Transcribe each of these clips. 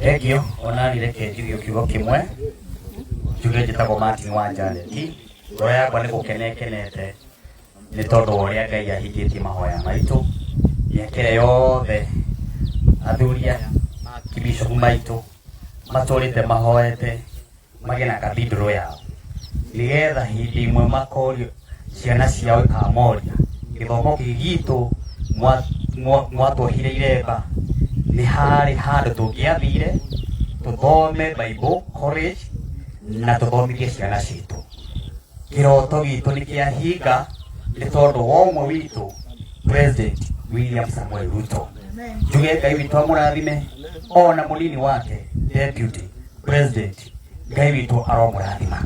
Thengio onani reke njuge kiugo kimwe njuge njĩtagwo Martin wa Janet. Ngoro yakwa nĩ gũkena ĩkenete nĩ tondũ wa ũrĩa Ngai ahingĩtie mahoya maitũ mĩaka ĩrĩa yothe athuri aya makibishopu maitũ matũrĩte mahoete magĩe na cathedral yao nĩgetha hĩndĩ ĩmwe makorio ciana ciao ikamoria gĩthomo gĩkĩ gitũ mwatwohire iremba nĩ harĩ handũ tũngĩathire tũthome Bible college na tũthomithie ciana citũ. Kĩroto gitũ nĩ kĩahinga nĩ tondũ wa ũmwe witũ President William Samuel Ruto. Njuge Ngai witũ amũrathime ona mũnini wake Deputy President Ngai witũ aromũrathima.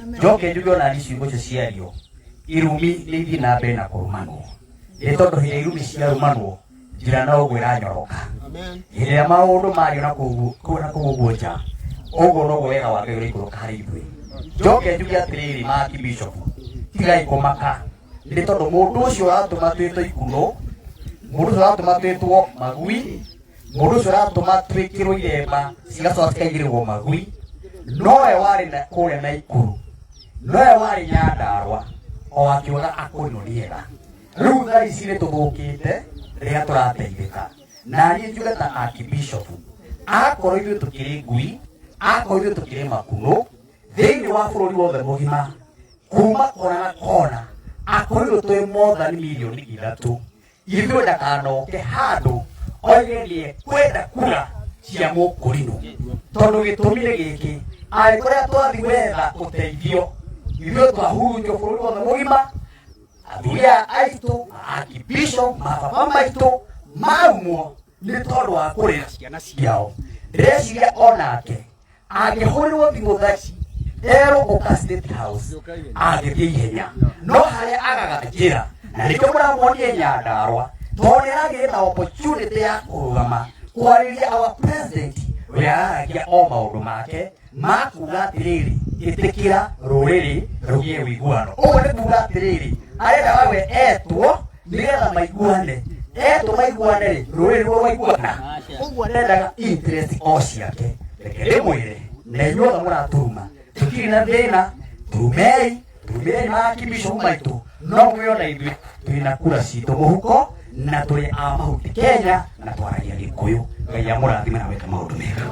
Njoke njuge ona ni ciugo icio ciario irumi nĩ ithiĩ na mbere na kũrumanwo nĩ tondũ hĩndĩ irumi ciarumanwo njĩra no ũguo ĩranyoroka. Hĩndĩ ĩrĩa maũndũ mario na kũu na kũu ũguo nja, ũguo noguo wega wa Ngai ũraikũrũka harĩ ithuĩ. Njoke njuge atĩrĩrĩ maki bishop, tigai kũmaka nĩ tondũ mũndũ ũcio ũratũma twĩtwo ikunũ, mũndũ ũcio ũratũma twĩtwo magui, mũndũ ũcio ũratũma twĩkĩrwo iremba cigacoka cikaigĩrĩrwo magui, nowe warĩ na kũrĩa Naikuru, nowe warĩ Nyandarua, o akiugaga akũrinũ nĩ ega. Rĩu thaa ici nĩ tũthũkĩte rĩrĩa tũrateithĩka. Na niĩ njuge ta akibishopu, akorwo ithuĩ tũkĩrĩ ngui, akorwo ithuĩ tũkĩrĩ makunũ, thĩinĩ wa bũrũri wothe mũgima, kuma kona na kona, akorwo ithuĩ twĩ mothani mirioni 3, ithuĩ ndakanoke handũ oige nĩekwenda kura cia mũkũrinũ. Tondũ gĩtũmi nĩ gĩkĩ, angĩkorwo twathi gwetha ũteithio, ithuĩ twahurunjwo bũrũri wothe mũgima, athuri aya aitũ akibisho mababa maitũ marumwo nĩ tondũ wa kũrera ciana ciao. Ndĩreciria onake angĩhũrĩrwo thimũ thaa ici erwo ũka State House angĩthiĩ ihenya, no harĩa agaga njĩra na nĩkĩo mũramuonie Nyandarua, tondũ nĩ aragĩire na opportunity ya kũrũgama kwarĩria our president we araragia o maũndũ make makuga atĩrĩrĩ, ĩtĩkĩra rũrĩrĩ rũgĩe ũiguano. Ũguo nĩ kuga atĩrĩrĩ, arenda we etwo nĩgetha maiguane, etwo maiguane rĩ, rũrĩrĩ ruo rwaiguana. Ũguo arendaga interest o ciake. Reke ndĩmwĩre, na inyuothe mũraturuma, tũtirĩ na thĩna, turumei, turumei makibishopu maitũ, no mwĩona ithuĩ twĩna kura citũ mũhuko na tũrĩ a mahuti Kenya na twaragia Gĩkũyũ. Ngai amũrathime na wĩke maũndũ mega.